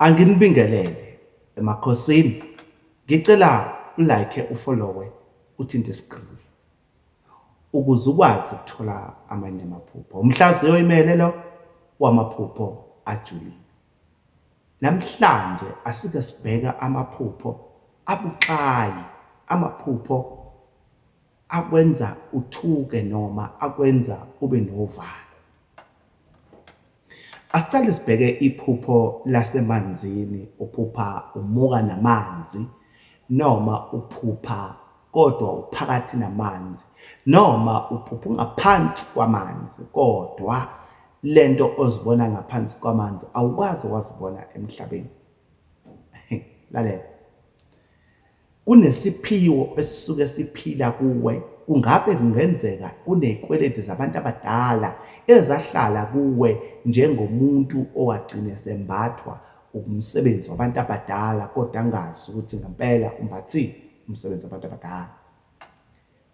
Anginibingelele emakhosini, ngicela ulike, ufollowe, uthinte screen ukuze ukwazi ukuthola amanye amaphupho. Umhlaziyi oyimele lo wamaphupho ajulile. Namhlanje asike sibheka amaphupho abuxayi, amaphupho akwenza uthuke noma akwenza ube novalo. Asicale sibheke iphupho lasemanzini, uphupha umuka namanzi noma uphupha kodwa uphakathi namanzi noma uphupha ungaphansi kwamanzi kodwa lento ozibona ngaphansi kwamanzi awukwazi wazibona emhlabeni. Lalela. Kunesiphiwo esisuke siphila kuwe, kungabe kungenzeka kunezikweleti zabantu abadala ezahlala kuwe njengomuntu owagcina esembathwa umsebenzi wabantu abadala kodwa angazi ukuthi ngempela umbathile umsebenzi wabantu abadala.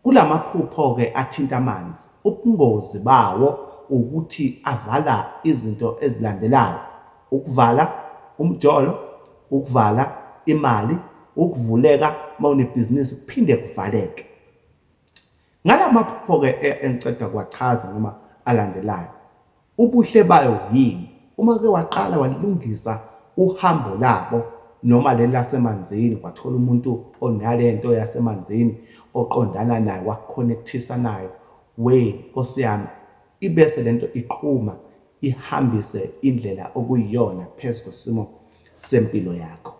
Kulamaphupho-ke athinta amanzi, ubungozi bawo ukuthi avala izinto ezilandelayo, ukuvala umjolo, ukuvala imali, ukuvuleka uma unebhizinisi kuphinde kuvaleke. Ngala maphupho-ke e, engiceda kuwachaza noma alandelayo, Ubuhle bayo yini? Uma ke waqala walungisa uhambo labo noma leli lasemanzini wathola umuntu onalento yasemanzini oqondana naye wakukhonekthisa nayo we nkosi yami ibese lento iqhuma ihambise indlela okuyiyona phezu kwesimo sempilo yakho.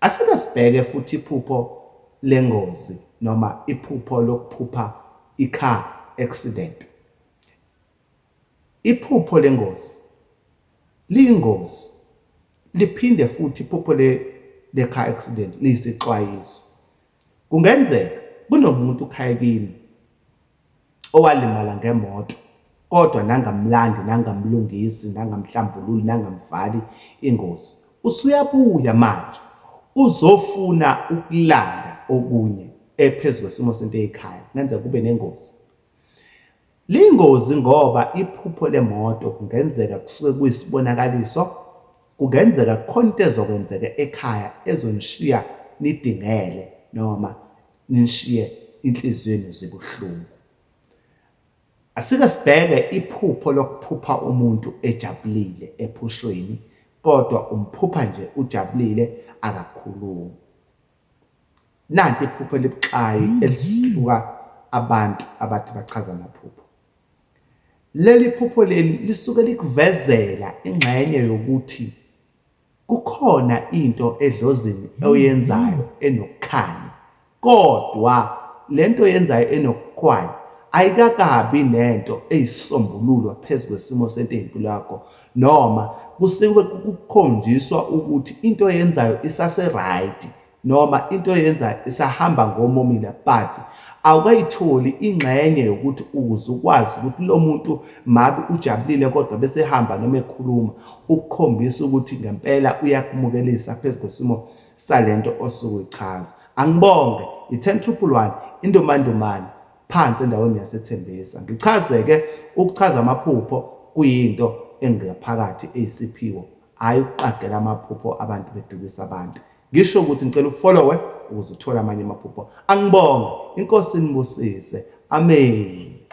Asike sibheke futhi iphupho lengozi noma iphupho lokuphupha i-car accident. Iphupho lengozi liyingozi liphinde futhi iphupho le-car accident liyisixwayiso. Kungenzeka kunomuntu ekhaya kini owalimala ngemoto kodwa nangamlandi nangamlungisi nangamhlambululi nangamvali ingozi. Usuyabuya manje uzofuna ukulanda okunye ephezu kwesimo sento eyikhaya, kungenzeka kube nengozi. Liyingozi ngoba iphupho lemoto kungenzeka kusuke kuyisibonakaliso, kungenzeka kukhona into ezokwenzeka ekhaya ezonishiya nidingele noma nishiye inhliziyo yenu zibuhlungu. Asike sibheke iphupho lokuphupha umuntu ejabulile ephushweni kodwa umphupha nje ujabulile akakhulumi. Nanti iphupho elibucayi elisuka abantu abathi bachaza amaphupho. Leli phupho leli lisuke likuvezela ingxenye yokuthi kukhona into edlozini oyenzayo enokukhanya kodwa lento oyenzayo enokukhwanya ayikakabi nento eyisombululo phezu kwesimo sento eyempilo yakho noma kusuke kukhonjiswa ukuthi into oyenzayo isase-right noma into oyenzayo isahamba ngomomila but awukayitholi ingxenye yokuthi ukuze ukwazi ukuthi lo muntu mabe ujabulile kodwa bese ehamba noma ekhuluma ukukhombisa ukuthi ngempela uyakumukelisa phezu kwesimo salento osuke uyichaza. Angibonge i-10 triple 1 indomandumane phansi endaweni yaseThembisa. Ngichaze-ke ukuchaza amaphupho kuyinto engaphakathi eyisiphiwo, hhayi ukuqagela amaphupho abantu bedukisa abantu. Ngisho ukuthi ngicela ufollowe ukuze uthole amanye amaphupho. Angibonge, inkosi inibusise. Amen.